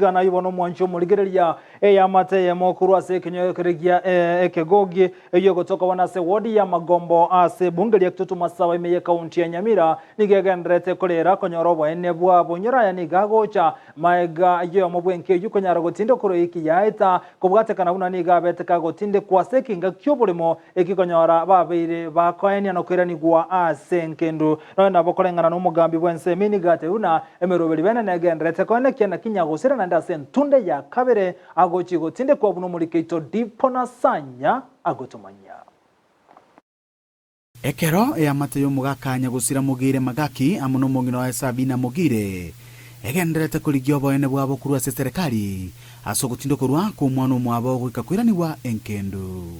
Iga nayio bono omwanchi omorigereria eamate eyemo korwa ase ekenyoro gia ekegogi, eyio egotoka bono ase ward ya Magombo ase ebunge ria Kitutu Masawa ime ye county ya Nyamira, nigo egendererete korera konyora oboene bwabo. Inyora aya nigo agocha maega y'oyomo bw'enka eyio konyara gotinda korwa eki yaeta kobwatekana buna nigo abete kagotindekwa ase ekinga ki'oboremo eki konyora babeire bakoenia na koiranigwa ase engendu. Nonya nabo koreng'ana nomogambi bw'ensemo nigo atebire buna emeroberi bene negendererete koenekia naki nyagosira naende ase entunde ya kabere agochia gotindekwa buna omorikeito Dipo na Sanya agotomanyia. Ekero eamate y'omogaka nyagosira Mogire Magaki amo nomong'ina oye Sabina Mogire egendererete korigia oboene bwabo korwa ase eserekari ase ogotindokorwa kw'omwana omwabo goika koiranigwa enkendu.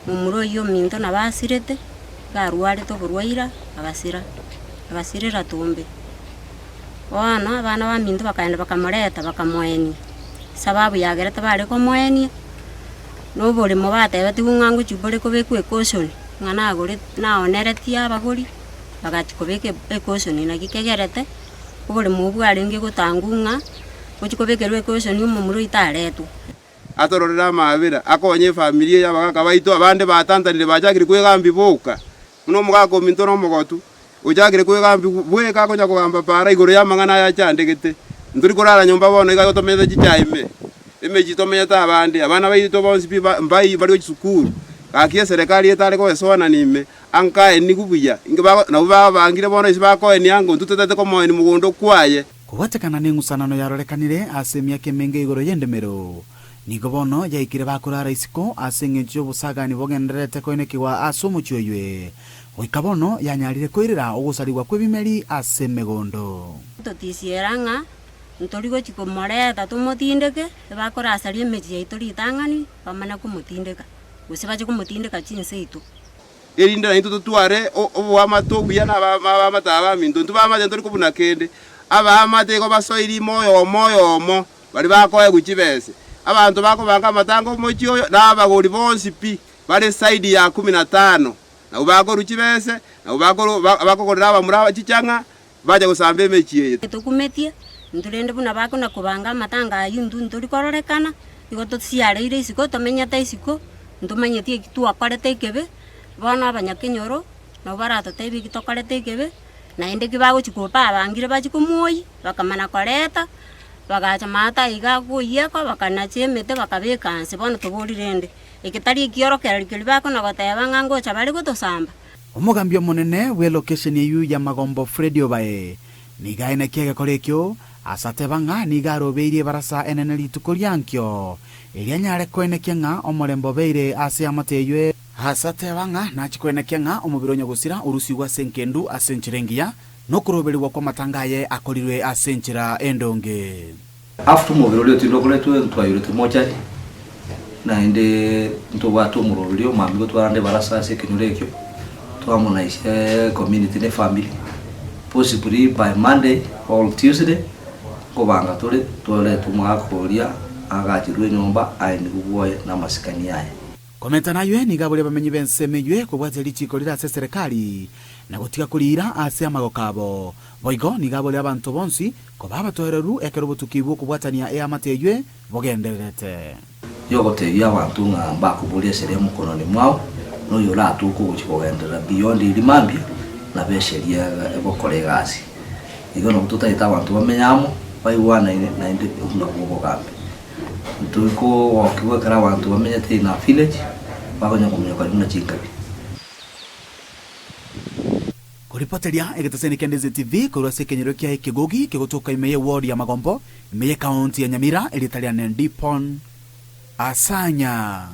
Momura oyio ominto nabo asirete, iga arwarete oborwaire agasira, agasirera tombe. Bono abana baminto bakaenda bakamoreta bakamoenia, esababu yagerete bare komoenia, na oboremo batebetigwe ng'a ngochia bore kobekwa ecaution, ng'a nagore naoneretie abagori, bagachia kobeka ecaution naki kegerete, oboremo obwo bwarenge gotangwa ng'a gochia kobekerwa ecaution omomura oyio taretwa. Atororere amaabera, akonye efamiri eye y'abagaaka baito, abande batantanire bachakire kwegambia boka, buna omogaka ominto na omogotu, ochakire kwegambia bweka akonya kogamba para igoro y'amang'ana aya achandegete. Ntori korara nyomba bono iga tomenyete chichae ime, emechie tomenyete abande, abana baito bonsi pi mbai bari gochia sukuru, gaki eserekari etare goesoanania ime, ankaenigu buya, inki bago nabwo babangire bono ase bakoenia ango intwe totete komoenia mogondo kwaye. Kobwatekana neng'usanano yarorekanire ase emiaka emenge igoro y'endemero, nigo bono yaikire bakorara isiko ase engencho y'obosagani bogendererete koenekigwa ase omochie oywe, goika bono yanyarire koirera ogosarigwa kw'ebimeri ase emegondo. Totisiera ng'a ntori gochia komoreta tomotindeke, ebakorasaria emechie yaito ritang'ani bamanye komotindeka, gose bache komotindeka chinse ito. Erinde naintwe totware oboamate obuya nabaamate abaminto. Intwe baamate ntori kobuna kende, abaamate igo basoire ime oyomo oyomo, baria bakoegwa chibese. Abanto bakobanga amatanga omochie oyo na abagori bonsi pi, bare zaidi ya kumi na tano, nabwo bakorua chibese, nabwo bakogorera abamura chichang'a, bacha gosamba emechie eye. Tokumetie, intwe rende buna bakona kobanga amatanga ayio intwe ntori kororekana, igo tosiareire isiko, tomenyete isiko, ntomanyeti eki twakorete ekebe, bono abanyakenyoro nabo baratotebie eki tokorete ekebe, naende ki bagochia koba babangire bachie komoyia, bakamana koreta, bagacha maate aiga akoiyekwa, bakanacha emete bakabeka nse, bono tobori rende, eke tari ekiorokererio keria bakona goteba ng'a ngocha bare gotosamba. Omogambi omonene bw'elokesheni eyio ya Magombo Freddy Obae nigo aenekia egekora ekio ase ateba ng'a nigo arobeirie ebarasa enene rituko riankio erio anyare koenekia ng'a omorembe obeire ase eamate eyio. Ase ateba ng'a nachie koenekia ng'a omobere o nyagosira orusigwe ase enkendu ase enchera engiya, na okoroberigwa kw'amatanga aye akorirwe ase enchera endonge. After omobere oria otindokoretwe ntwayoretwe mochari, naende ntobwate omoroberi omwami gotwarande ebarasa ase ekenyoro ekio, twamonaisia ecommunity na efamily, possibly by Monday or Tuesday, nkobanga tore torete omogaka oria agacherwe enyomba aenigwe bwoye na amasikani aye. Komenta naywe nigo aboria abamenyi b'ensemo eywe kobwatia richiiko rire ase eserekari, na gotiga koriira ase amagoko abo. Boigo nigo aboria abanto bonsi koba abatoereru ekero obotuki bw'okobwatania eamate eywe bogendererete. Yogotebia abanto ng'a mbakoboria eseri emokononi mwao, na oyo oratoke ogochia kogenderera beyond eria mambia, nabo eseri egokora egasi. Igo nabo totagete abanto bamenye amo, baigwanaine naende buna bwobogambi. Ntori kogokigwa ekero abanto bamenyete in a village, bakonya kominyoka buna chinkabi. Koripoteria egetaseni kia Ndeze TV korwa ase ekenyoro kia Ekegogi kegotoka ime ye ward ya Magombo, ime ye county ya Nyamira, erieta riane Ndipon Asanya.